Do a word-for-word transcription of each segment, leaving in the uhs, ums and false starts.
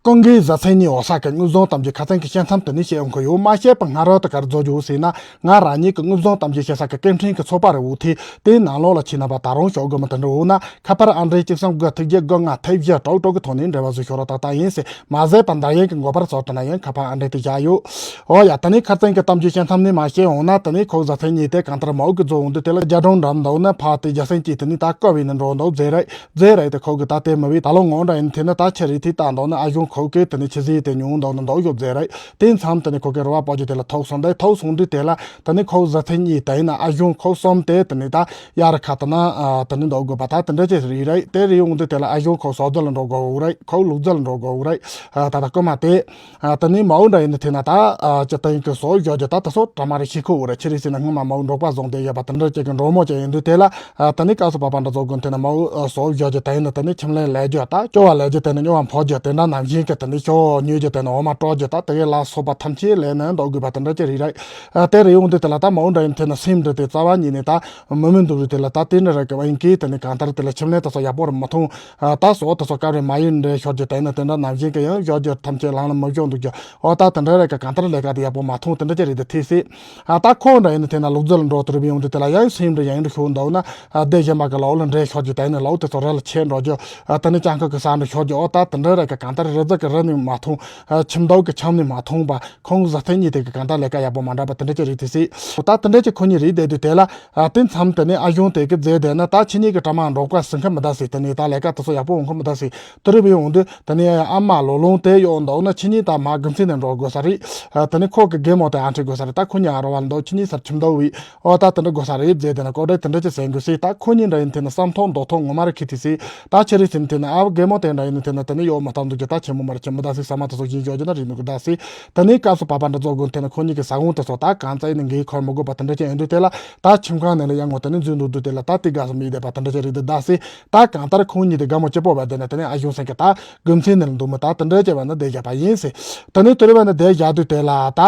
ཀུན་དགའི་བཟའ་ཚང་གཉིས་འོག་ས་གི་དངོས་བཟང་གཏམ་རྒྱུད་ཁ་སང་གི་བཤད་མཚམས་དེ་ནས་བཤད་ཡོང་གི་ཡོད། མ་བཤད་པ་སྔ་རོལ་དུ་ག་རེ་བཟོ་རྒྱུ་ཟེར་ན། ང་རང་ཉིད་ཀྱི་དངོས་བཟང་གཏམ་རྒྱུད་བཤད་ས་གི་སྐད་འཕྲིན་གྱི་ཚོགས་པ་རེད་འོ། དེ་དེའི་ནང་ལོགས་ལ་ཕྱིན་ན་པ་ད་རུང་ཤོག་དགོས་མི་དེ་འདྲ་འོ་ན། ཁ་པར་ཨང་གྲངས་གཅིག་གསུམ་དགུ་ཐིག་བརྒྱད་དགུ་ལྔ་ཐིག་བཞི་དྲུག་དྲུག་གི་ཐོག་ནས་འབྲེལ་བ་བཟོ་ཤོག་རོགས། ཏག་ཏག་ཡིན་ཟེར། མ་ཟད་པ་འདར་ཡན་གྱི་འགོད་པར་ཚོར་དུ་ན་ཡང་ཁ་པར་ཨང་གྲངས་དེ་བཞག་ཡོད། འོ་ཡ། ད་ནི་ཁ་སང་གི་གཏམ་རྒྱུད་བཤད་མཚམས་ནས་མ་བཤད་འོང་ན། ད་ནི་ཁོའི་བཟའ་ཚང་གཉིས་དེ་གང་ལྟར་མའོ་གི་རྫོང་འོང་དུས་དེ་ལ་རྒྱ་གྲོང་འགྲམ་འདུག་ན། ཕ་དེ་རྒྱ་སེང་གཅིག་དེ་ནི་ད་བཀའ་བའི་ནི་འགྲོ་འདུག་མཛད་རེད། མཛད་རེད་དེ་ཁོ་གི་ད་དེ་མི་བས། ད་ལོ་ངོ་འདྲ་ཡིན་དེ་ནི་ད་ཆི་རེད་དེ་ལྟ་འདུག་ན། ཨ་གཞུང་ཁོ་གི་དེ་ནི་ཆི་ཟིག་དེ་ཉུང་འདུག་ན་འདུག་ཡོད་མཛད་རེད། དེ་མཚམས་དེ་ནི་ཁོ་གི་རུ་བ་པོ་ཅིག་དེ་ལ་ཐུག་སོང་། དེ་ཐུག་སོང་དུས་དེ་ལ་ད་ནི་ཁོའི་བཟའ་ཚང་གཉིས་དེ་ཡིན་ན་ཨ་གཞུང་ཁོ་གསུམ་དེ་དེ་ནི་ད་ཡར་ཁ་དེ་ན་ཨ་དེ་ནི་འདུག་དགོས་པ་ད་དེ་འདྲ་ཅིག་རེད་རེད། དེ་རེད་འོང་དུས་དེ་ལ་ཨ་གཞུང་ཁོ་ཟོག་རྫི་ལ་འགྲོ་དགོས་རེད། ཁོ་ལུག་རྫི་ལ་འགྲོ་དགོས་རེད། ད་ད་རྐུན་མ་དེ། ཨ་ད་ནི་མའོ་འདྲ་ཡིན་ན་དེ་ན་ད་ཨ་ཅི་ད་ཡིན་གི་སོ་བཞོ་རྒྱུ་ད་ད་སོ་གྲ་མ་རེ་ཤི་ཁུ་འོ་རེ་ཆི་རེད་ཟེར་ན། སྔོན་མ་མའོ་འབྲོག་པ་བཟུང་དེ་ཡོད་པ་དེ་འདྲ་ཅིག་གི་འབྲོག་མོ་ཅིག་ཡིན་དུས་དེ་ལ་ཨ་ད་ནི་སྐབས་སུ་བབ་པ་འདྲ་བཟོ་དགོས། དེ་ན་མའོ་ཨ་སོ་བཞོ་རྒྱུ་ད་ཡིན་ན་ད་ནི་ཁྱིམ་ལས་ལས་རྒྱུ་ད་སྐྱོ་བ་ལས་རྒྱུ་དེ་ནི་སྨྱོ་བ་འཕོ་རྒྱུ་དེ་འདྲ་ནང་བཞིན་གི་དེ་ནི་ཤོ་ཉོས་རྒྱུ་དེ་ནི་འོ་མ་དཀྲོག་རྒྱུ་ད་དེ་གའི་ལ་སོགས་པ་ཐམས་ཅད་ལས་ནི་འདུག་དགོས་པ་དེ་འདྲ་ཅིག་རེད་རེད། ཨ་དེ་རེད་འོང་དུས་དེ་ལ་ད་མའོ་འདྲ་ཡིན་དེ་ན་སེམས་འདྲ་དེ་རྩ་བ་ཉིད་ནས་ད་མི་མི་འདུག་རེད། དེ་ལ་ད་དེ་འདྲ་རེད་གི་བ་ཡིན་གི་དེ་ནི་གང་ལྟར་དེ་ལ་ཁྱིམ་ལས་ད་སོ་ཡག་པོ་རེ་མ་མཐོང་། ཨ་ད་སོ་ད་སོ་སྐབས་རེ་མ་ཡིན་འདྲ་ཤོར་རྒྱུ་དེ་ནི་དེ་འདྲ་ནང་བཞིན་གི་ཡང་ཤོར་རྒྱུ་ཐམས་ཅད་ལང་ལ་མི་ཤོར་འདུག་རྒྱུ། ཨོ་ད་དེ་འདྲ་རེད་གི་གང་ལྟར་ལས་ཀ་དེ་ཡག་པོ་མ་མཐོང་། དེ་འདྲ་ཅི་རེད་དེ་ཐེ་སྲིད། ཨ་ད་ཁོ་འདྲ་ཡིན་ན་དེ་ན་ལུག་རྫི་ལ་འགྲོ་དུར་བི་ཡོང་དུས་དེ་ལ་ཡང་སེམས་འདྲ་ཡང་འདྲ་ཤོར་འདུག་ན། ཨ་སྡེ་གཞན་པ་གི་ལའོ་ལ་འདྲ་ཤོར་རྒྱུ་དེ་ནི་ལའོ་དེ་ཚོ་རི་ལ་ཆས་འགྲོ་རྒྱུ། ཨ་དེ་ནི་སྤྱང་ཀི་གི་ས་འདྲ་ཤོར་རྒྱུ། ཨོ་ད་དེ་འདྲ་རེད་གི་གང་ལྟར་རི་རྫི་གི་རི་ནས་མ་མཐོང་། ཨ་ཁྱིམ་བདག་གི་ཁྱིམ་ནས་མ་མཐོང་བ། ཁོང་བཟའ་ཚང་གཉིས་དེ་གི་གང་ལྟར་ལས་ཀ་ཡག་པོ་མ་འདྲ་བ་དེ་འདྲ་ཅི་རེད་དེ་སྲིད། ཨོ་ད་དེ་འདྲ་ཅི་ཁོ་གཉིས་རེད་བསྡད་དུས་དེ་ལ། ཨ་དེ་མཚམས་དེ་ནས་ཨ་གཞུང་དེ་གི་རྫས་དེ་ན་ད་ཁྱེད་གཉིས་ཀྱི་གྲ་མ་འགྲོགས་པ་ཟིན་ཁ་མི་ད་ཟེར། དེ་ནས་ད་ལས་ཀ་དེ་ཚོ་ཡག་པོ་འོང་ཁ་མི་ད་ཟེར། དུ་རི་བའི་འོང་དུས་དེ་ནས་ཨ་མ་ལོ་ལོང་དེ་ཡོང་འདུག་ན་ཁྱེད་གཉིས་ད་མ་དགེ་མཚན་ནས་འགྲོ་དགོས་ས་རེད། ཨ་དེ་ནས་ཁོ་གི་རྒན་མོ་དེ་ཨ་འཁྲིད་དགོས་ས་རེད། ད་ཁོ་གཉིས་ཨ་རོ་བ་ལ་འདུག་ཁྱེད་གཉིས་སར་ཁྱིམ་འདུག་བའི། ཨོ་ད་དེ་འདྲ་དགོས་ས་རེད་རྫས་དེ་ན་ཀོ་ཌེ་དེ་འདྲ་ཅི་ཟེར་དགོས་ཟེར། ད་ཁོ་གཉིས་འདྲ་ཡིན་དེ་ན་བསམ་ཐོག་འདོད་ཐོག་ངོ་མ་རེ་ཁི་ཐི་ཟེར། ད་ཁྱེད་རེ་ཟིན་དེ་ན་ཨ་རྒན་མོ་དེ་འདྲ་ཡིན་དེ་ན་དེ་ནས་ཡོད་མ་ཐག་འདུག་རྒྱུ། ད་ཆེན་མོ་མ་རེ་ཆེན་མོ་ད་ཟེར། ས་མ་དེ་ཚོ་ཡིན་ཞོག་རྒྱུ་ན་རིག་མི་དགོས་ད་ཟེར། དེ་ནས་སྐབས་སུ་བབ་པ་འདྲ་བཟོ་དགོས་དེ་ན་ཁོ་གཉིས་ཀྱི་ས་ཁོངས་དེ་ཚོ་ད་གང་ཙམ་ཡིན་ན་འགའི་འཁོར་མི་དགོས་པ་དེ་འདྲ་ཅན་ཡིན་དུས་དེ་ལ། ད་ཁྱིམ་ཁང་ནས་ལ་ཡང་ངོ་དེ་ནས་འཛུལ་འདུག་དུས་དེ་ལ་ད་དེ་དགའ་སོ་མི་བསྡད་པ་དེ་འདྲ་ཅན་རེད་དུས་ད་ཟེར། ད་གང་ལྟར་ཁོང་གཉིས་དེ་དགའ་མོ་སྐྱིད་པོ་བ་དེ་ན་དེ་ནས་ཨ་གཞུང་སེང་གི་ད་དགེ་མཚན་ནས་ལ་འདུག་མི་ད་དེ་འདྲ་ཅན་བ་ན་བསྡད་བཞག་པ་ཡིན་ཟེར། དེ་ནས་དུ་རེ་བ་ན་བསྡད་བཞག་དུས་དེ་ལ་ད་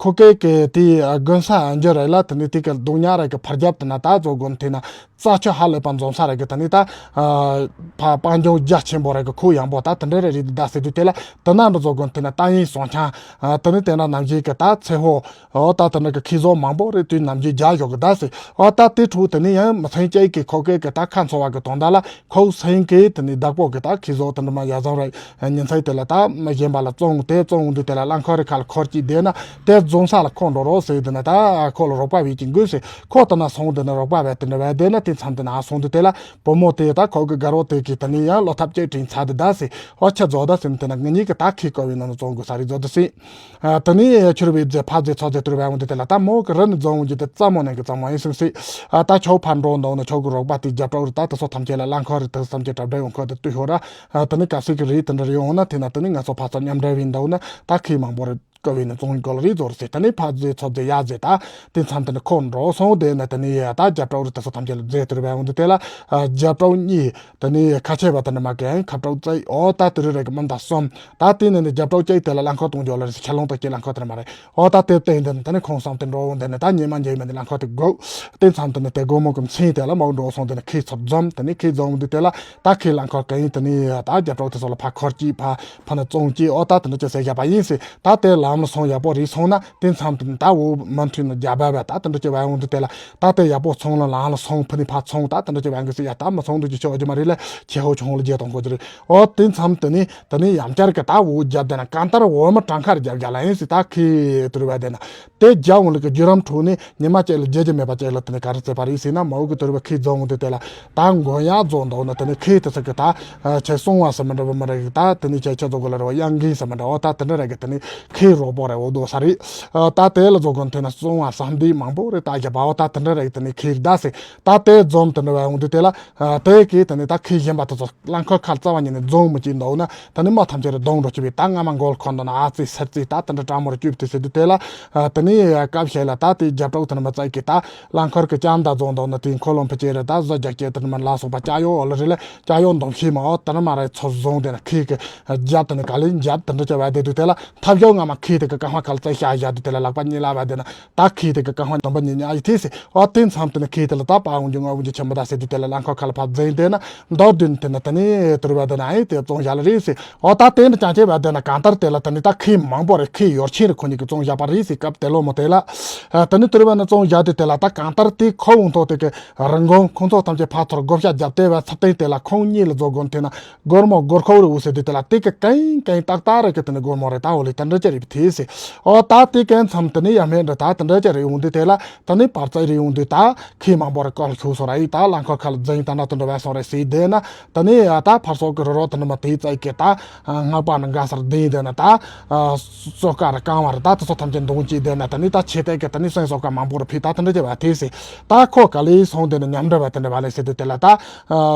ཁོ་སྐད་ཀྱི་དེ་དགུན་ས་འགྱུར་རེད་ལ། དེ་ནས་དེ་གི་རྡུང་ཉག་རེད་གི་ཕར་རྒྱབ་དེ་ན་ད་བཟོ་དགོས་དེ་ན། རྩྭ་ཆུ་ཧ་ལས་པ་འཛོམས་ས་རེད་གི། ད་ནི་ད་ཕ་སྤང་ལྗོངས་རྒྱ་ཆེན་པོ་རེད་གི། ཁོ་ཡངས་པོ་ད་དེ་འདྲ་རེད་རེད་ད་ཟེར་དུས་དེ་ལ། དེ་ན་འདྲ་བཟོ་དགོས་དེ་ན་ཏ་ཡིན་སོང་ཆང་། དེ་ནི་དེ་འདྲ་ནམ་རྒྱུན་གི་ད་ཚེ་ཧོ། ཨོ་ད་དེ་འདྲ་གི་ཁི་བཟོ་མང་པོ་རེད་དུས་ནམ་རྒྱུན་རྒྱ་ཞོག་གི་ད་ཟེར། ཨོ་ད་དེ་ཕྲུག་དེ་ནི་ཡང་མི་ཚང་ཅག་གི་ཁོ་སྐད་གི་ད་ཁ་འཚོ་བ་གི་དོན་དག་ལ་ཁོ་སེང་གི་དེ་ནི་བདག་པོ་གི་ད་ཁི་བཟོ་དེ་འདྲ་མ་ཡ་བཟང་རེད། ཉིན་མཚན་དེ་ལ་ད་མི་གཞན་པ་ལ་བཙོང་དེ་བཙོང་འོང་དུས་དེ་ལ་རླངས་འཁོར་རི་ཁ་ལ་འཁོར་གྱིས་བསྡད་ན་དེ་རྫོང་ས་ལ་ཁོ་འགྲོ་རོགས་ཟེར། དེ་ན་ད་ཁོ་ལ་རོགས་པ་བྱེད་ཀྱི་དགོས་ཟེར། ཁོ་དེ་ན་སོང་དེ་ན་རོགས་པ་བྱས་དེ་འདྲ་བྱས་བསྡད་ན། དེ་མཚམས་དེ་ན་ཨ་སོང་དུས་དེ་ལ་བུ་མོ་དེ་ད་ཁོ་གི་དགའ་རོགས་དེ་གིས་དེ་ནས་ཡང་བློ་ཐབས་ཅིག་དྲན་ཚར་དེ་ད་ཟེར། ཨོ་ཁྱེད་རྫོགས་ད་ཟེར་ན་དེ་ན་ངེད་གཉིས་ཀྱི་ད་ཁའི་ཀོ་བའི་ནང་ན་བཙོང་དགོས་ས་རེད་རྫོགས་ད་ཟེར། ཨ་དེ་ནས་ཁྱོད་བའི་རྫས་ཕ་རྫས་ཚོ་རྫས་དུར་བས་འོང་དུས་དེ་ལ་ད་མོ་གི་རི་ནས་རྫོང་འོང་རྒྱུ་དེ་རྩ་མོ་ནས་གི་རྩ་མོ་ཡིན་སེམས་སེ། ཨ་ད་ཁྱོད་ཕར་འགྲོ་འདུག་ན་ཁྱོད་གི་རོགས་པ་དེ་རྒྱབ་གྲབས་རེད། ད་དེ་ཚོ་ཐམས་ཅད་ལ་རླངས་འཁོར་རེད། དེ་ཐམས་ཅད་གྲབས་འདྲ་ཡོང་ཁོ་དེ་ལྟོས་ཤོག་ར། ཨ་དེ་ནས་ག་ཚོད་ཀྱི་རེད། དེ་འདྲ་རེད་ཡོང་ན་དེ་ན་དེ་ནས་ང་ཚོ་ཕ་ཚོ་མཉམ་འབྲེལ་བའི་འདུག་ན་ད་ཁའི་མང་པོ་རེད། ཀོ་བའི་ནས་བཙོང་གོ་ལ་རེད་རྫོགས་རེད་ཟེར། དེ་ནས་ཕ་རྫས་ཚོ་རྫས་ཡ་རྫས་ད་དེ་མཚམས་དེ་ནས་ཁོ་འགྲོ་སོང་དེ་ན་དེ་ནས་ཡ་ད་རྒྱབ་གྲབས་རེད། དེ་ཚོ་ཐམས་ཅད་ལ་རྫས་དུར་བས་འོང་དུས་དེ་ལ་ཨ་རྒྱབ་གྲབས་གཉིས། དེ་ནས་ཁ་ཆེ་བ་དེ་འདྲ་མ་གན་ཁ་གྲགས་བཙལ། ཨོ་ད་དེ་རུ་རེ་གི་མི་འདའ་སོམ། ད་དེ་ནས་ནི་རྒྱབ་གྲོགས་ཅིག་དེ་ལ་རླངས་འཁོར་གཏོང་རྒྱུ་ལ་རེ་ཆ་ལོང་དང་སྐྱེ་རླངས་འཁོར་དེ་འདྲ་མ་རེད། ཨོ་ད་དེ་བསྟན་དེ་ནི་དེ་ནས་ཁོང་སོམ་དེ་འགྲོ་འོང་དེ་ནི་ད་ཉི་མ་འཇིགས་མེད་ནི་རླངས་འཁོར་དེ་དགོས། དེ་མཚམས་དེ་ནི་དེ་སྒོ་མོ་གི་མཚན་དེ་ལ་མོ་འགྲོ་སོང་དེ་ནི་ཁའི་ཚུར་འཛོམས། དེ་ནི་ཁའི་འཛོམས་དུས་དེ་ལ་ད་ཁའི་རླངས་འཁོར་གན་དེ་ནི་ད་རྒྱབ་གྲོགས་དེ་ཚོ་ལ་ཕ་འཁོར་གྱིས་ཕ་ཕ་ནི་བཙོང་གྱིས། ཨོ་ད་དེ་འདྲ་ཅི་ཟེར་བཞག་པ་ཡིན་ཟེར། ད་དེ་ལམ་ལ་སོང་ཡག་པོ་རེད་སོང་ན་དེ་མཚམས་དེ་ནི་ད་འོ་མ་མཐུན་ནི་རྒྱ་བལ་བལ་ད་དེ་འདྲ་ཅི་བས་འོང་དུས་དེ་ལ། ད་དེ་ཡག་པོ་ཚོང་ལ་ལང་ལ་སོང་ཕུ་ནི་ཕ་ཚོང་ད་དེ་འདྲ་ཅི་བས་འགི་སི་ཡ་ད་མི་ཚོང་འདུག་ཅི་ཆོག་རྒྱུ་མ་རེད་ལ། ཆེ་ཧོ་ཆུང་ཧོ་ལ་རྒྱས་གཏོང་དགོས་ཀྱི་རེད། ཨོ་དེ་མཚམས་དེ་ནི་དེ་ནི་ཡང་བསྐྱར་གི་ད་འོ་རྒྱབ་བསྡད་ན་གང་ལྟར་འོ་མི་གྲངས་ཁར་རྒྱབ་རྒྱ་ལ་ཡིན་སི་ད་ཁི་དུར་བ་བསྡད་ན། དེ་རྒྱ་འོང་ལ་གི་རྒྱུ་རམ་ཁྲོད་ནི་ཉི་མ་གཅིག་ལ་རྒྱལ་རྒྱུ་མེད་པ་གཅིག་ལ་དེ་ནི་ག་རེ་བྱེད་པ་རེད་ཟེར་ན། མ་འོ་གི་དུར་བ་ཁི་རྫོང་འོང་དུས་དེ་ལ་ད་མགོན་ཡག་རྫོང་འདུག་ན་དེ་ནི་ཁི་དེ་ཚོ་གི་ད་ཆེ་སོང་བ་ཟེར་མི་འདྲ་བ་མི་རེད། ད་དེ་ནི་ཆེ་ཆེ་རྫོང་གི་ལ་རེ་བ་གཡང་འགིན་ཟེར་མི་འདྲ་བ་ད་དེ་འདྲ་རེད་གི། དེ་ནི་ཁི་རོགས་པོ་རེད་འོ་འདུག་ས་རེད། ད་དེ་ལ་རྫོང་གི་དེ་ན་སོང་བ་ཟམ་འདི་མང་པོ་རེད། ད་རྒྱ་བ་བ་ད་དེ་འདྲ་རེད་གི། དེ་ནི་ཁི་རེད་ད་ཟེར། ད་དེ་རྫོང་དེ་འདྲ་བ་འོང་དུས་དེ་ལ་དེ་གི་དེ་ནི་ད་ཁི་གཞན་པ་དེ་ཚོ་རླངས་འཁོར་ཁ་རྩ་བ་ཉིད་ནས་རྫོང་མི་གཅིག་འདུག་ན་དེ་ནི་མ་ཐམས་ཅད་རེ་གདོང་འགྲོ་གི་བས། ད་སྔ་མ་མགོ་ལ་འཁོར་འདུག་ན་ཨ་ཙི་སེར་ཙི་ད་དེ་འདྲ་དྲང་མོ་རེ་བཅུག་དེ་ཟེར་དུས་དེ་ལ་དེ་ནི་སྐབས་ཤིག་ལ་ད་དེ་རྒྱབ་གྲོགས་དེ་ནི་མི་ཚད་གི་ད་རླངས་འཁོར་གི་ཅང་ད་རྫོང་འདུག་ན་དེ་འཁོར་ལོ་ཕི་ཅེ་རེ་ད་བཟོ་རྒྱག་ཅེས་དེ་ནི་མི་ལ་སོགས་པ་ཅ་ཡོ་འོ་ལ་རེ་ལ་ཅ་ཡོ་འདོམ་ཤེས་མ་འོ་དེ་ནི་མ་རེ་ཚོ་བཟུང་དེ་ན་ཁི་གི་རྒྱབ་དེ་ནི་ག་ལེ་རྒྱབ་དེ་འདྲ་ཅི་བས་དེ་དུས་དེ་ལ་ཐབས་ཞོག་སྔ་མ་ཁི། ཁྱི་དེ་གི་རྐང་པ་ཁ་ལ་རྩྭ་ཤ་བཞག་དུས་དེ་ལ་ལག་པ་གཉིས་ལ་བ་དེ་ན་ད་ཁྱི་དེ་གི་རྐང་པ་འདོན་པ་གཉིས་ཉག་ཡི་ཐེ་སི་ཨོ་དེ་མཚམས་དེ་ན་ཁྱི་དེ་ལ་ད་པ་འོང་རྒྱུ་ང་འོང་རྒྱུ་ཆེན་པོ་ད་སེ་དུས་དེ་ལ་རླངས་འཁོར་ཁ་ལ་ཕབ་འཛིན་དེ་ན་མདོར་བསྡུས་དེ་ན་དེ་ནི་དུར་བ་དེ་ན་ཨེ་དེ་བཙོང་བཞག་ལ་རེད་སི་ཨོ་ད་དེ་ནི་ཅང་ཆེ་བ་དེ་ན་གང་ལྟར་དེ་ལ་དེ་ནི་ད་ཁྱི་མང་པོ་རེད། ཁྱི་ཡོར་ཆེན་རེད། ཁོ་གཉིས་ཀྱི་བཙོང་བཞག་པ་རེད་སི་སྐབས་དེ་ལོ་མོ་དེ་ལ་དེ་ནི་དུར་བ་ན་བཙོང་བཞག་དུས་དེ་ལ་ད་གང་ལྟར་དེ་ཁོ་འོང་ཐོག་དེ་གི་རིན་གོང་ཁོང་ཚོ་ཐམས་ཅད་ཕར་ཚུར་བགོ་བཤའ་བརྒྱབ་སྟེ་བ་ཚབ་བརྟན་དེ་ལ་ཁོང་གཉིས་ལ་བཟོ་དགོས་དེ་ན། སྒོར་མོ་སྒོར་ཁོག་རེ་འུ་ཟེར་དུས་དེ་ལ་དེ་གི་གན་གན་ཏག་ཏག་རེ་གི་དེ་ནི་སྒོར་མོ་རེ་ད་འོ་ལེ་ད་འདྲ་ཅི་རེད་ཐེ་སི། ཨོ་ད་དེ་གན་མཚམས་དེ་ནི་ཡ་མེད་འདྲ་ད་དེ་འདྲ་ཅི་རེད་འོང་དུས་དེ་ལ་ད་ནི་བར་ཙེ་རེ་འོང་དུས་ད་ཁྱི་མང་པོ་རེ་ཀོ་ལ་ཁྱུག་སོང་ར་ཡི་ད་རླངས་འཁོར་ཁ་ལ་འཛིན་ད་འདྲ་དུ་འདྲ་བས་སོང་རེད་སི་དེ་ན་ད་ནི་ད་ཕར་སོག་གི་རོ་རོ་དེ་འདྲ་མ་དེ་ཙེ་གི་ད་སྔགས་པ་ནི་འགའ་སར་དེ་དེ་ན་ད་སོག་ཀ་རེ་རྐང་བ་རེ་ད་དེ་ཚོ་ཐམས་ཅད་འདོང་ཅི་དེ་ན་ད་ནི་ད་ཆེ་དེ་གི་ད་ནི་སེང་སོག་ཀ་མང་པོ་རེ་ཕི་ད་དེ་འདྲ་ཅི་བ་ཐེ་སི། ད་ཁོ་ག་ལེ་སོང་དེ་ནི་མཉམ་འདྲ་བ་དེ་འདྲ་བ་ལེ་སི་དུས་དེ་ལ་ད།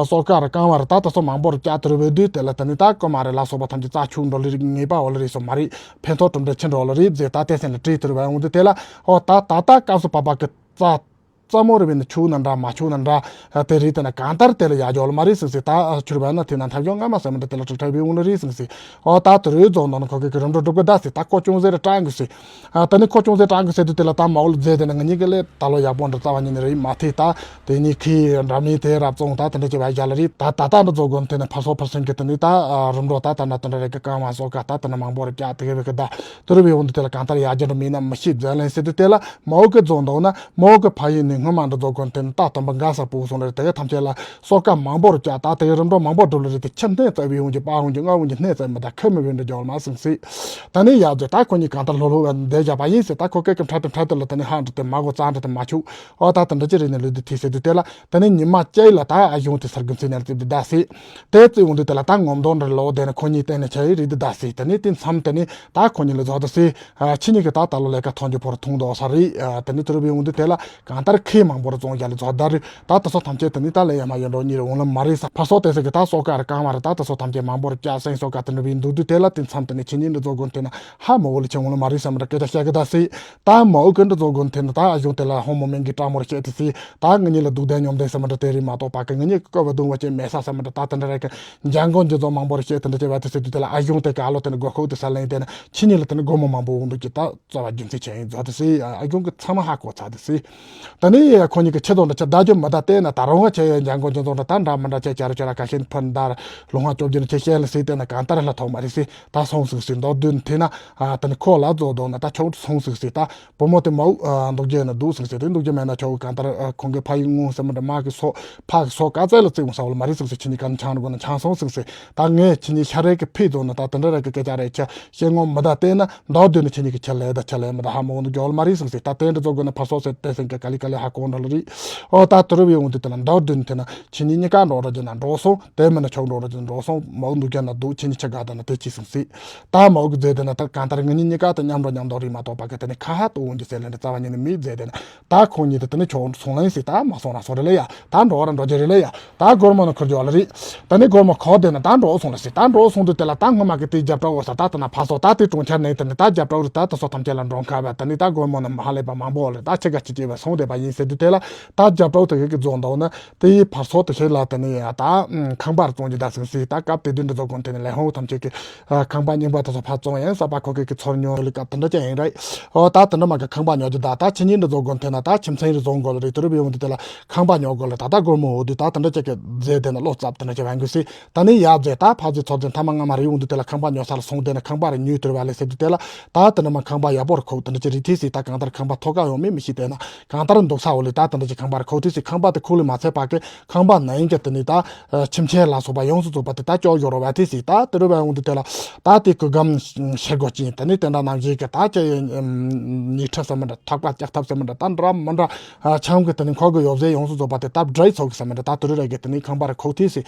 སོག་ཀ་ར་རྐང་བ་ར་ད་ད་སོ་མང་པོ་ར་བཀྱག་དུ་རུ་བའི་དུས་དེ་ལ་ད་ནི་ད་ཀོ་མ་རེ་ལ་སོགས་པ་ཐམས་ཅད་རྩ་ཆུ་འགྲོ་ལེ་རིགས་ངེས་པ་འོ་ལེ་རེད་སོ་མ་རེད། ཕན་ཐོགས་གྲུབ་འབྲས་ཆེན་འགྲོ་ལེ་རེད་ཟེར་ད་དེ་སེམས་ལ་བྲིས་དུ་རུ་བ་འོང་དུས་དེ་ལ་ཨོ་ད་ད་ད་སྐབས་སུ་བབ་པ་གི་རྩ་རྩ་མོ་རུ་བའི་ནི་ཆུ་ན་འདྲ་མ་ཆུ་ན་འདྲ་དེ་རེད་དེ་ན་གང་ལྟར་དེ་ལ་ཡ་འཇོག་ལ་མ་རེད་ཟེར་ཟེར་ད་ཆུ་རུ་བ་ན་དེ་ན་འཐབ་ཡོང་ང་མ་སེམས་འདྲ་དེ་ལ་གྲུབ་འཕྲལ་བའི་འོང་ལེ་རེད་ཟེར་ཟེར་ཨོ་ད་དུ་རུ་རྫོང་ནང་ཁོ་གི་གི་རུ་འགྲོ་སྒྲུབ་གི་ད་ཟེར་ད་ཀོ་ཅུང་ཟེར་ར་ཀྲང་གི་ཟེར། ཨ་ད་ནི་ཁོ་ཅུང་ཟད་དྲང་གི་ཟེར་དུས་དེ་ལ་ད་མ་འོལ་མཛད་དེ་ན་ང་གཉིས་ཀྱི་ལས་ད་ལོ་ཡག་པོ་འདྲ་རྩ་བ་ཉིད་ནས་རེད་མ་ཐེ་ད་དེ་ནི་ཁི་འདྲ་མི་དེ་རབ་བཙོང་ད་དེ་འདྲ་ཅི་བ་ཡ་ལ་རེད། ད་ད་ད་འདྲ་བཟོ་དགོས་དེ་ནི་ཕ་སོ་ཕ་སེང་གི་དེ་ནི་ད་རུམ་འགྲོ་ད་ད་ན་དེ་འདྲ་རེད་གི་རྐང་བ་སོ་ག་ད་དེ་ནི་མང་པོ་རེད་ཀྱ་དེ་གི་བེ་གི་ད་དུ་རུ་བི་འོང་དུས་དེ་ལ་གང་ལྟར་ཡ་རྒྱ་འདྲ་མིན་ན་མི་ཤེས་མཛད་ལན་ཟེར་དུས་དེ་ལ་མ་འོལ་གི་བཟོ་འདུག་ན་མ་འོལ་གི་ཕ་ཡིན་ནི་སྔོན་མ་འདྲ་བཟོ་དགོས་དེ་ནི་ད་སྟོན་པ་འགའ་ས་པོ་སོང་རེད་དེ་གི་ཐམས་ཅད་ལ་སོ་ག་མང་པོ་རེད་ཀྱ་ད་དེ་གི་རུམ་འགྲོ་མང་པོ་འགྲུབ་ལ་རེད་དེ་ཁྱིམ་སྟེང་རྩ་བི་འོང་གི་པ་འོང་གི་ང་འོང་གི་སྣེ་རྩ་མི་ད་ཁི་མི་བེ་འདྲ་རྒྱ་འོལ་མ་སེང་ཟེར། ད་ནི་ཡག་ཟེར་ད་ཁོ་གཉིས་གང་ལྟར་ལྷོད་ལྷོད་བ་འདས་བཞག་པ་ཡིན་ཟེར། ད་ཁོ་སྐད་ཀྱི་འཕྲལ་དུ་འཕྲལ་དུ་ལ་ད་ནི་ཧ་འདྲི་དེ་མ་གོ་རྩ་འདྲི་དེ་མ་ཆུག་ཨོ་ད་ད་འདྲི་ཅི་རེད་ནི་ལུས་དུ་ཐིག་ཟེར་དུས་དེ་ལ་ད་ནི་ཉི་མ་བཅས་ལ་ད་ཨ་གཞུང་དེ་ས་དགུན་ཚེ་ནས་རྩིབ་དུ་ད་ཟེར། དེ་རྩིབ་འོང་དུས་དེ་ལ་ད་ངོམ་དོང་འདྲི་ལོག་དེ་ནི་ཁོ་གཉིས་བསྟན་ནས་ཆ་ཡི་རེད་དུ་ད་ཟེར། ད་ནི་དེ་མཚམས་དེ་ནི་ད་ཁོ་གཉིས་ལ་རྫོགས་ད་ཟེར། ཁྱི་གཉིས་ཀྱི་ད་ད་ལོ་ལས་ཀ་ཐོན་རྒྱུ་ཕོར་ཐུང་དོག་ས་རེད། ད་ནི་དུ་རུ་བི་འོང་དུས་དེ་ལ་གང་ལྟར་ཁེ་མང་པོར་བཙོང་རྒྱ་ལ་རྫོགས་ད་རེད། ད་ད་སོ་ཐམས་ཅད་དེ་ནི་ད་ལས་ཡ་མ་ཡོད་འགྲོ་གཉིས་རེད་འོང་ལ་མ་རེད་ས་ཕར་སོ་དེ་ཟེར་གི་ད་སོ་ཀ་ར་རྐང་བ་ར་ད་ད་སོ་ཐམས་ཅད་མང་པོར་བཀྱག་སེང་སོ་ཀ་དེ་འདྲ་བའི་འདུག་དུས་དེ་ལ་དེ་མཚམས་དེ་ནས་ཁྱེད་གཉིས་འདྲ་བཟོ་དགོས་དེ་ན་ཧ་མ་འོ་ལ་ཆེ་འོང་ལ་མ་རེད་བསམ་འདྲ་སྐད་ཆ་བཤད་གི་ད་ཟེར། ད་མ་འོ་ཀི་འདྲ་བཟོ་དགོས་དེ་ན་ད་ཨ་གཞུང་དེ་ལ་ཧོ་མོ་མེན་གི་སྤྲང་མོར་བཤད་དེ་ཟེར། ད་ང་གཉིས་ལ་སྡུག་ལྡན་སྙོམ་ལྡན་བསམ་འདྲ་དེ་རེད་མ་གཏོགས་པ་གི་ང་གཉིས་ཀི་ཀོ་བ་རྡུང་བ་ཅན་མེད་ས་བསམ་འདྲ་ད་དེ་འདྲ་རེད་གི་འཇང་གོ་འཇུ་ཚོགས་མང་པོར་བཤད་དེ་འདྲ་བྱས་བ་དེ་ཟེར་དུས་དེ་ལ་ཨ་གཞུང་དེ་ག་ལོ་དེ་ནི་སྒོ་ཁོག་དེ་ས་ལེན་དེ་ན་ཁྱེད་གཉིས་ལ་དེ་ནི་སྒོ་མོ་མང་པོ་འོང་འདུག་གི་ད། རྩ་བ་རྒྱུ་མཚན་ཆེ་ཡིན་རྫོགས་ཏེ་སི་ཨ་གཞུང་གི་ཚང་མ་ཧ་གོ་ཚར་ཏེ་སི། ད་ནི་ཁོ་གཉིས་ཀྱི་ཆེད་དོན་འདྲ་ཆ་བདག་རྒྱུ་མི་བདག་བལྟས་ན་ད་རུང་ང་ཆེ་ཡོད་འཇང་གོ་འཇང་ཚོང་འདྲ་ད་འདྲ་མི་འདྲ་ཆེ་བྱ་རུ་ཆེ་ར་ཁ་ཤས་ཕུན་ད་ལོ་ཧང་བཅོ་བརྒྱད་ཆེ་བཤད་ལ་སི་བལྟས་ན་གང་ལྟར་ལ་ཐོག་མ་རེད་སི་ད་སོང་ཟིག་སི་མདོར་བསྡུས་ན་ཐེ་ན་ཨ་ད་ནི་ཁོ་ལ་རྫོགས་འདུག་ན་ད་ཆོག་སོང་ཟིག་སི་ད་བུ་མོ་དེ་མའུ་ཨ་འདུག་རྒྱུ་ན་འདུག་ཟིག་སི་དེ་འདུག་རྒྱུ་མེད་ན་ཆོག་གང་ལྟར་ཨ་ཁོང་གི་ཕ་ཡུལ་ངོ་ཟེར་མི་འདྲ་མ་གི་སོ་ཕ་གི་སོ་ག་ཚད་ལ་བརྩིགས་འོང་ས་བོ་ལ་མ་རེད་ཟིག་སི་ཁྱེད་གཉིས་ཀ་ནི་ཆང་རུ་གོ་ན་ཆང་སོང་ཟིག་སི་ད་ངས་ཁྱེད་གཉིས་ཤ་རེ་གི་ཕི་རྫོགས་ན་ད་དེ་འདྲ་རེ་གི་སྐད་ཆ་རེ་ཆ། ཤེས་ངོ་མི་ད་བལྟས་ན་མདོར་བསྡུས་ན་ཁྱེད་གཉིས་ཀྱི་ཆེད་ལས་ད་ཆེད་ལས་མི་ད་ཧ་མ་གོ་འདུག་རྒྱོལ་མ་རེད་གསུངས་ཟེར། ད་དེ་འདྲ་ཚོ་དགོས་ན་ཕར་སོགས་ཟེར་དེ་སེང་གི་ག་ལི་ག་ལི་ཧ་གོ་འགྲོ་ལ་རེད། ཨོ་ད་དུ་རུ་བའི་འོང་དུས་དེ་ན་མདོར་བསྡུས་ན་དེ་ན་ཁྱེད་གཉིས་གཉིས་ཀ་འགྲོ་རོགས་བྱས་ན་འགྲོ་སོང་། དེ་མིན་ན་ཆོག་འགྲོ་རོགས་བྱས་ན་འགྲོ་སོང་། མ་འོ་འདུག་རྒྱ་ན་འདུག་ཁྱེད་གཉིས་ཆ་ག་ད་ན་དེ་ཅི་གསུངས་ཟེར། ད་མ་འོ་གི་རྫས་དེ་ན་ད་གང་ལྟར་ང་གཉིས་གཉིས་ཀ་ད་མཉམ་འགྲོ་མཉམ་འགྲོ་རེད་མ་གཏོགས་པ་གི་དེ་ནི་ཁ་ཧ་ཏུ་འོང་གི་ཟེར་ལན་རེ་རྩ་བ་ཉིད་ནས་མི་རྫས་དེ་ན། ད་ཁོང་གཉིས་དེ་དེ་ནི་ཆོག་སོང་ལན་ཟེར། ད་མ་སོང་ར་སོང་རེད་ལ་ཡ། ད་འགྲོ་བ་ར་འགྲོ་རྒྱུ་རེད་ལ་ཡ། ད་སྒོར་མོ་ནི་ཁུར་རྒྱུ་བ་ལ་རེད། ད་ནི་སྒོར་མོ་ཁོ་དེ་ན་ད་འགྲོ་སོང་ལ་ཟེར། ད་འགྲོ་སོང་དུས་དེ་ལ་ད་སྔོན་མ་གི་དེ་རྒྱབ་གྲོགས་འོ་ས་ད་ད་ན་ཕ་སོ་ད་དེ་གྲོང་ཁྱེར་ནས་དེ་ནི་ད་རྒྱབ་གྲོགས་རེད། ད་ད་སོ་ཐམས་ཅད་ལ་འགྲོ་ཁ་བ་ད་ནི་ད་སྒོར་མོ་ནི་མ་ཧ་ལས་པ་མང་པོ་ལ་ད་ཆེ་ག་ཆེ་ཆེ་བ་སོང་བསྡད་པ་ཡིན་ཟེར་དུས་དེ་ལ་ད་རྒྱབ་གྲོགས་དེ་གི་རྫོང་འདུག་ན་དེ་ཕར་སོ་དེ་ཤེས་ལ་དེ་ནི་ད་ཁང་པར་བཙོང་རྒྱུ་ད་སོང་ཟེར། ད་སྐབས་དེ་དུས་འདི་ཚོ་དགོན་དེ་ནི་ལས་ཧོང་ཐམས་ཅད་ཀྱི་ཁང་པ་རྙིང་པ་དེ་ཚོ་ཕར་བཙོང་ཡང་ས་པ་ཁོ་གི་གི་ཚོར་ཉོ་ལི་སྐབས་དེ་འདྲ་ཅན་ཡིན་རེད། ཨོ་ད་དེ་འདྲ་མ་གི་ཁང་པ་ཉོ་རྒྱུ་ད་ད་ཁྱེད་གཉིས་འདི་ཚོ་དགོན་དེ་ན་ད་ཁྱིམ་ཚང་རེ་བཟོ་དགོས་ལ་རེད། དུ་རུ་བི་འོང་དུས་དེ་ལ་ཁང་པ་ཉོ་དགོས་ལ་ད་ད་སྒོར་མོ་འོ་དུས་ད་དེ་འདྲ་ཅིག་གི་རྫས་དེ་ན་བློ་རྩབ་དེ་འདྲ་ཅིག་བན་དགོས་སི། ད་ནི་ཡ་རྫས་ད་ཕ་རྫས་ཚོ་རྫས་མཐའ་མ་སྔ་མ་རེ་འོང་དུས་དེ་ལ་ཁང་པ་ཉོ་ས་ལ་སོང་དེ་ན་ཁང་པ་རེ་ཉོས་དུ་རུ་བ་ལེ་ཟེར་དུས་དེ་ལ་ད་དེ་འདྲ་མ་ཁང་པ་ཡག་པོ་རེ་ཁོག་དེ་འདྲ་ཅིག་རེད་ཐེ་སི། ད་གང་ལྟར་ཁང་པ་ཐོག་ཁ་ཡོང་མེད་མི་ཤེས། དེ་ན་གང་ལྟར་འདུག་ས་འོ་ལེ་ད་དེ་འདྲ་ཅིག་ཁང་པ་རེ་ཁོག་ཐེ་སི། ཁང་པ་དེ་ཁོག་ལེ་མ་ཚད་པ་གི་ཁང་པ་ནང་གི་དེ་ནི་ད་ཁྱིམ་ཆས་ལ་སོགས་པ་ཡོངས་སུ་རྫོགས་པ་དེ་ད་ཅོག་ཡོ་རོ་བ་ཐེ་སི། ད་དེ་རུ་བ་འོང་དུས་དེ་ལ་ད་དེ་གི་སྒམ་ཤེལ་སྒོ་ཅན་དེ་ནི་དེ་འདྲ་ནང་བཞིན་གི་ད་ཅི་ཉི་ཁྲི་ཟེར་མི་འདྲ་ཐག་པ་ལྕགས་ཐབ་ཟེར་མི་འདྲ་ད་འདྲ་མི་འདྲ་ཆང་གི་དེ་ནི་ཁོ་གི་ཡོ་བཟའ་ཡོངས་སུ་རྫོགས་པ་དེ་ད་བྲེ་ཚོགས་གི་ཟེར་མི་འདྲ་ད་དེ་རུ་ར་གི་དེ་ནི་ཁང་པ་རེ་ཁོག་ཐེ་སི།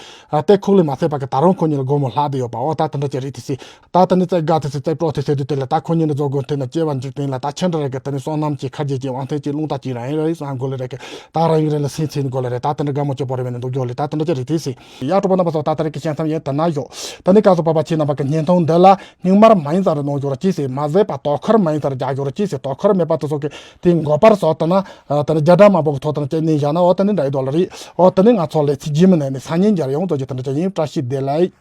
དེ་ཁོག་ལེ་མ་ཚད་པ་གི་ད་རུང་ཁོ་གཉིས་ལ་སྒོར་མོ་ལྷག་དེ་ཡོད་པ་འོ་ད་དེ་འདྲ་ཅིག་རེད་ཐེ་སི། ད་དེ་ནི་ཙེ་དགའ་ཐེ་སི་ཙེ་སྤྲོ་ཐེ་སི་དུས་དེ་ལ་ད་ཁོ་གཉིས་ནི་རྫོགས་དགོས་དེ་ན་སྐྱེ་བ་འཇིག་རྟེན་ལ་ད་ཆེ་འདྲ་རེ་གི་དེ་ནི་བསོད་ནམས་ཀྱི་ཁ་རྗེ་ཀྱི་དབང་ཐེ་ཀྱི་རླུང་རྟ་ཀྱི་རང་ཡིན་རེ་བསམ་དགོས་ལེ་རེ་གི་ད་རང་ཡིན་རེ་ལ་སེམས་ཚེ་ནི་དགོས་ལེ་རེ་ད་དེ་འདྲ་དགའ་མོ་སྐྱོ་པོ་རེ་བས་ནི་འདུག་རྒྱོ་ལེ་ད་དེ་འདྲ་ཅིག་རེད་ཐེ་སི། ཡ་གྲོགས་པོ་རྣམ་པ་ཚོ་ད་ལྟ་རེ་གི་བཤད་མཚམས་ཡིན་ད་ན་ཞོག་ད་ནི་སྐབས་སུ་བབ་པ་ཁྱེད་རྣམ་པ་གི་བརྙན་ཐུང་འདི་ལ་སྙིང་དམར་མ་ཡིན་ཙང་རེ་གནོང་ཞོག་ར་ཅི་སི་མ་ཟད་པ་དོ་ཁུར་མ་ཡིན་ཙང་རེ་རྒྱག་ཞོག་ར་ཅི་སི། དོ་ཁུར་མེད་པ་དེ་ཚོ་གི་དེ་འགོ་པར་སོགས་ད་ན་ད་ནི་རྒྱ་གྲམ་མང་པོ་གི་ཐོག་ད་ན་སྐྱེ་གནས་བཞག་ན་འོ་ད་ནི་འདྲ་ཡི་དོ་ལ་རེད། འོ་ད་ནི་ང་ཚོ་ལེ་ཚིག་རྗེས་མི་ནས་ནི་སང་ཉིན་མཇལ་ཡོང་ཚོ་ཅི་ད་འདྲ་ཅིག་ཡིན། བཀྲ་ཤིས་བདེ་ལེགས།